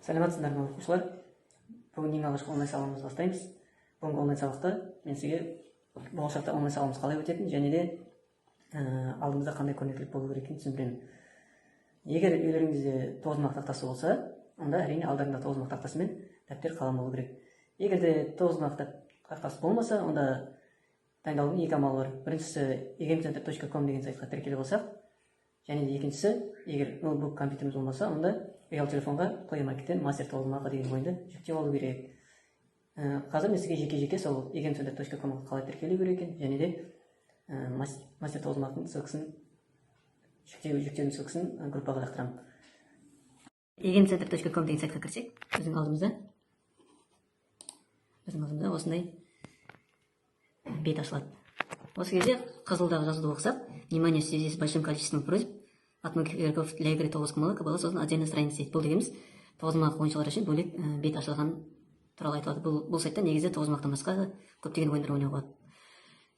Саламатсыздар ма, оқушылар? Бүгін ең алғашқы онлайн сабағымызды бастаймыз. Бүгінгі онлайн сабақта мен сізге болашақта онлайн сабағымыз қалай өтетінін және де алдымызда қандай көрнекілік болу керек екенін түсіндіремін. Егер үйлеріңізде тоғызқұмалақ тақтасы болса, онда, әрине, алдарыңда тоғызқұмалақ тақтасы мен дәптер, қалам болу керек. Егер де тоғызқұмалақ тақтасы болмаса, онда дайындаудың екі амалы бар. Біріншісі, egamecenter.com деген сайтқа тіркеліп алсақ, және де екіншісі, егер ноутбук, компьютеріміз болмаса, онда ұялы телефонға Play Market'тен «Мастер тоғызқұмалақ» деген ойынды жүктеп алу керек. Қазір мен сізге жеке жеке сол egamecenter.com-ға қалай тіркелу керек екен және де «Мастер тоғызқұмалақтың» ссылкасын жүктеудің ссылкасын группаға лақтырамын. egamecenter.com деген сайтқа кірсек, біздің алдымызда осындай бет ашылады. Осы кезде қызылдағы жазуды оқысақ, «Внимание, в связи с большим количеством просьб от многих игроков для игры тоғызқұмалақ была создана отдельная страница» дейді. Бұл дегеніміз тоғызқұмалақ ойыншылар үшін бөлек бет ашылған туралы айтылады. Бұл сайтта негізі тоғызқұмалақтан басқа да көптеген ойындар ойнауға болады.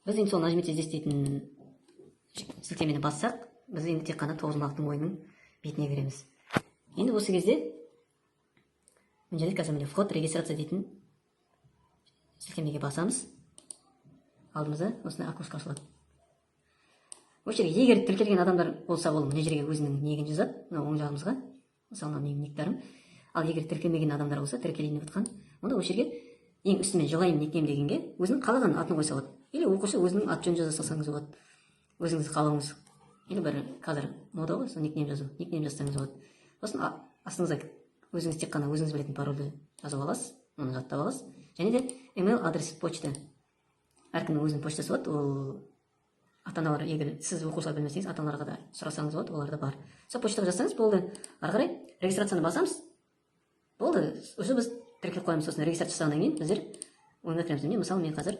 Біз енді сол «Нажмите здесь» дейтін сілтемені бассақ, біз енді тек қана тоғызқұмалақтың ойынның бетіне кіреміз. Енді осы кезде мына жерде қазір, міне, «Вход, регистрация» дейтін сілтемеге басамыз. Алдымызда осындай окошко ашылады. Осы жерге егер тіркелген адамдар болса, ол мына жерге өзінің нигін жазады, мына оң жағымызға. Мысалы, мынау менің никтарым. Ал егер тіркелмеген адамдар болса, тіркелейін деп жатқан, онда осы жерге ең үстімен «Желаем никнейм» дегенге өзінің қалаған атын қойса болады или оқушы өзінің аты жөнін жаза салсаңыз болады, өзіңіз қалауыңыз. Или бір қазір мода ғой сол никнейм жазу, никнейм жазсаңыз болады. Сосын астыңызға өзіңіз, тек қана өзіңіз білетін парольді жазып аласыз, оны жаттап аласыз. Және де email, адрес почта, әркімнің өзінің почтасы болады. Ол ата аналар, егер сіз, оқушылар, білмесеңіз, ата аналарға да сұрасаңыз болады, оларда бар. Сол почтаға жазсаңыз болды. Ары қарай регистрацияны басамыз, болды, уже біз тіркеліп қоямыз. Сосын регистрация жасағаннан кейін біздер ойынға кіреміз. Міне, мысалы, мен қазір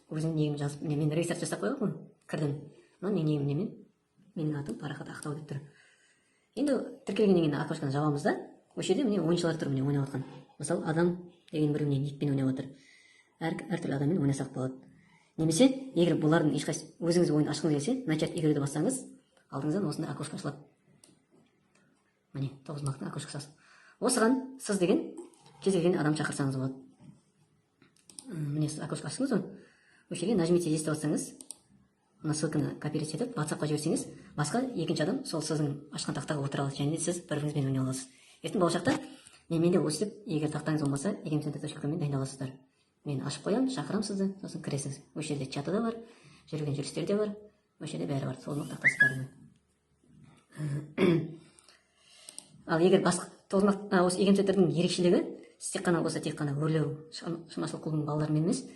өзімнің нигімді жазып, міне, мен регистрация жасап қойғанмын, кірдім. Мына менің нигім, немен, менің атым Парахат Ақтау деп тұр. Енді тіркелгеннен кейін окошканы жабамыз да, осы жерде, міне, ойыншылар тұр, міне, ойнап жатқан. Мысалы, адам деген біреу, міне, никпен ойнап жатыр. Әртүрлі адаммен ойнасақ болады. Немесе егер бұлардың ешқайсысы, өзіңіз ойын ашқыңыз келсе, «Начать игру» ді бассаңыз, алдыңыздан осындай окошко ашылады. Міне, тоғызқұмалақтың окошкасы. Осыған сіз деген кез келген адам шақырсаңыз болады. Міне, сіз окошко аштыңыз ғой, осы жерге «Нажмите здесь» деп бассаңыз, мына ссылканы копировать етіп, WhatsAppқа жіберсеңіз, басқа екінші адам сол сіздің ашқан тақтаға отыра алады және де сіз бір біріңізбен ойнай аласыз. Ертең болашақта менімен де өстіп, егер тақтаңыз болмаса, egamecenter.com-мен дайындала аласыздар. Мен ашып қоямын, шақырамын сізді, сосын кіресіз. Осы жерде чаты да бар, жүрген жүрістер де бар, осы жерде бәрі бар, тоғызқұмалақ тақтасы бәрі. Ал егер басқа тоғызқұмалақ, осы Egame Centerдің ерекшелігі, сіз тек қана осы, тек қана Өрлеу шығармашылық клубының балаларымен емес,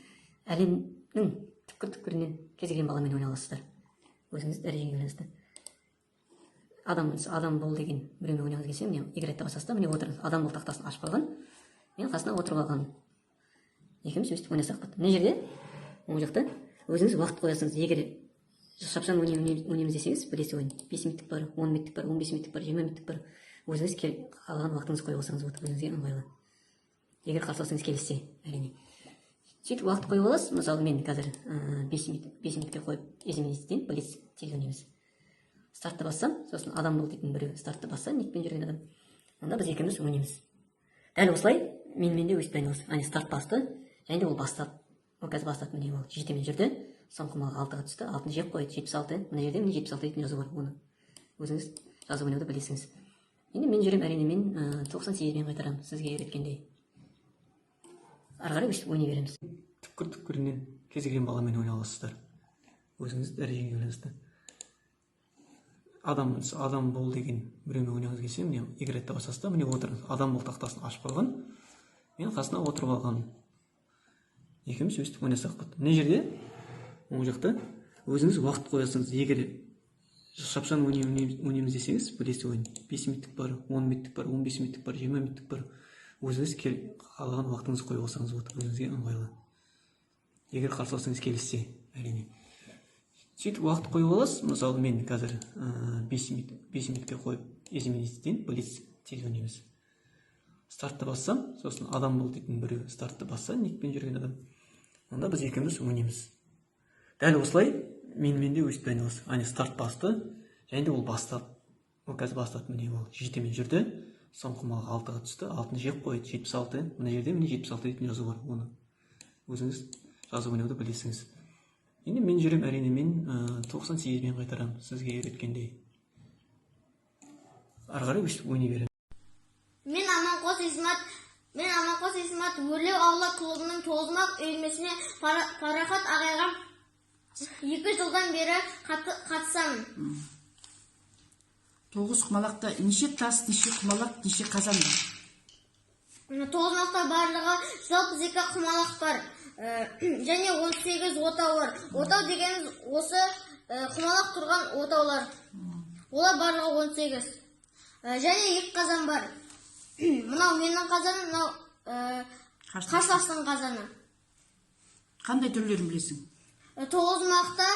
әлемнің түкпір түкпірінен кез келген баламен ойнай аласыздар, өзіңіз дәрежеге байланысты. Адам бол деген біреумен ойнағыңыз келсе, міне, «Играть» деп басасыз да, міне, отырыңыз. Адам бол тақтасын ашып қойған, мен қасына отырып алған, екеуміз өстіп ойнасақ болады. Мына жерде оң жақта өзіңіз уақыт қоясыңыз. Егер шапшаң ойнаймыз десеңіз, білесіз, ойын 5 минуттық бар, 10 минуттық бар, 15 минуттық бар, 20 минуттық бар. Өзіңіз қалаған уақытыңызды қойып алсаңыз болады, өзіңізге ыңғайлы, егер қарсыласыңыз келіссе, әрине. Сөйтіп уақыт қойып аласыз. Мысалы, мен қазір 5 минут, 5 минутке қойып, изменить етейін. Блиц, тез ойнаймыз. Стартты бассам, сосын адам бол дейтін біреу стартты басса, никпен жүрген адам, онда біз екеуміз ойнаймыз. Дәл осылай менімен де өстіп дайындаласыз. Әне, старт басты және де ол бастады, ол қазір бастады. Міне, ол жетімен жүрді, соңғы құмалақ алтыға түсті, алтыны жеп қойды, 76. Мына жерде, міне, 76 дейтін жазу бар, оны өзіңіз жазып ойнауды білесіңіз. Енді мен жүремін, әрине, мен 98-бен қайтарамын сізге үйреткендей. Ары қарай өстіп ойнай береміз. Түкпір түкпірінен кез келген баламен ойнай аласыздар, өзіңіз дәрежеге байланысты. Адам бол деген біреумен ойнағыңыз келсе, міне, «Играть» деп басасыз да, міне, отырыңыз. Адам бол тақтасын ашып қойған, мен қасына отырып алған, екеуміз өстіп ойнасақ болады. Мына жерде оң жақта өзіңіз уақыт қоясыңыз. Егер шапшаң ойнаймыз десеңіз, білесіз, ойын 5 минуттық бар, 10 минуттық бар, 15 минуттық бар, 20 минуттық бар. Өзіңіз қалаған уақытыңызды қойып алсаңыз болады, өзіңізге ыңғайлы, егер қарсыласыңыз келіссе, әрине. Сөйтіп уақыт қойып аласыз. Мысалы, мен қазір 5 минут, 5 минутке қойып, изменить етейін. Блиц, тез ойнаймыз. Стартты бассам, сосын адам бол дейтін біреу стартты басса, никпен жүрген адам, онда біз екеуміз ойнаймыз. Дәл осылай менімен де өстіп дайындаласыз. Әне, старт басты және де ол бастады, ол қазір бастады. Міне, ол жетімен жүрді, Соңғы құмалақ алтыға түсті, алтыны жеп қойды, 76. Мына жерде, міне, 76 дейтін жазу бар, оны өзіңіз жазып ойнауды білесіңіз. Енді мен жүремін, әрине, мен 98-бен қайтарамын, сізге үйреткендей. Ары қарай өстіп ойнай беремін. Мен Аманқос Исмат, мен Аманқос Исмат, Өрлеу аула клубының Тоғызқұмалақ үйірмесіне Парахат ағайға 2 жылдан бері қатысамын. Тоғызқұмалақта неше тас, неше құмалақ, неше қазан бар? Мына тоғызқұмалақта барлығы 162 құмалақ бар. Және 18 отау бар. Отау дегеніміз осы құмалақ тұрған отаулар. Олар барлығы 18. Және екі қазан бар. Мынау менің қазаным, мынау Қарсылас. қарсыластың қазаны. Қандай түрлерін білесің? Тоғызқұмалақта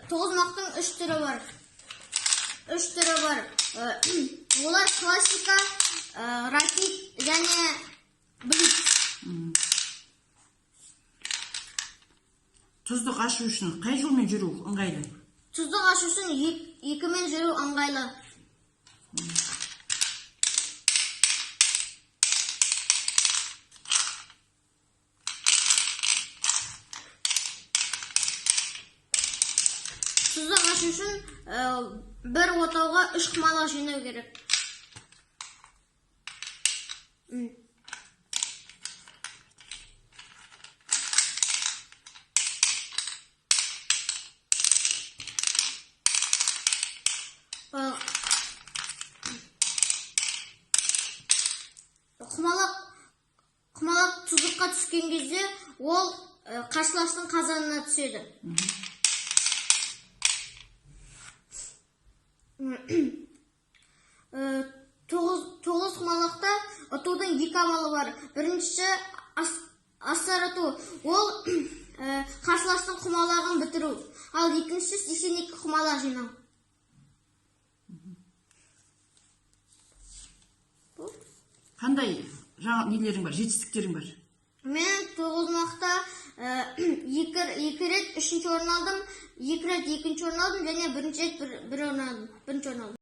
тоғызқұмалақтың үш түрі бар. Үш түрі бар. Олар классика, рапид және блиц. Тұздық ашу үшін қай жолмен жүру ыңғайлы? Тұздық ашу үшін екімен жүру ыңғайлы. Тұздық ашу үшін бір отауға үш құмалақ жинау керек. Құмалақ тұзыққа түскен кезде ол қарсыластың қазанына түседі. Тоғызқұмалақта ұтудың екі амалы бар. Біріншісі асар ұту. Ол қарсыластың құмалағын бітіру. Ал екіншісі 82 құмалақ жинау. Қандай жаңа нелерің бар, жетістіктерің бар? Мен тоғызқұмалақта екі рет үшінші орын алдым, екі рет екінші орын алдым және бірінші рет бір орын алдым, бірінші орын алдым.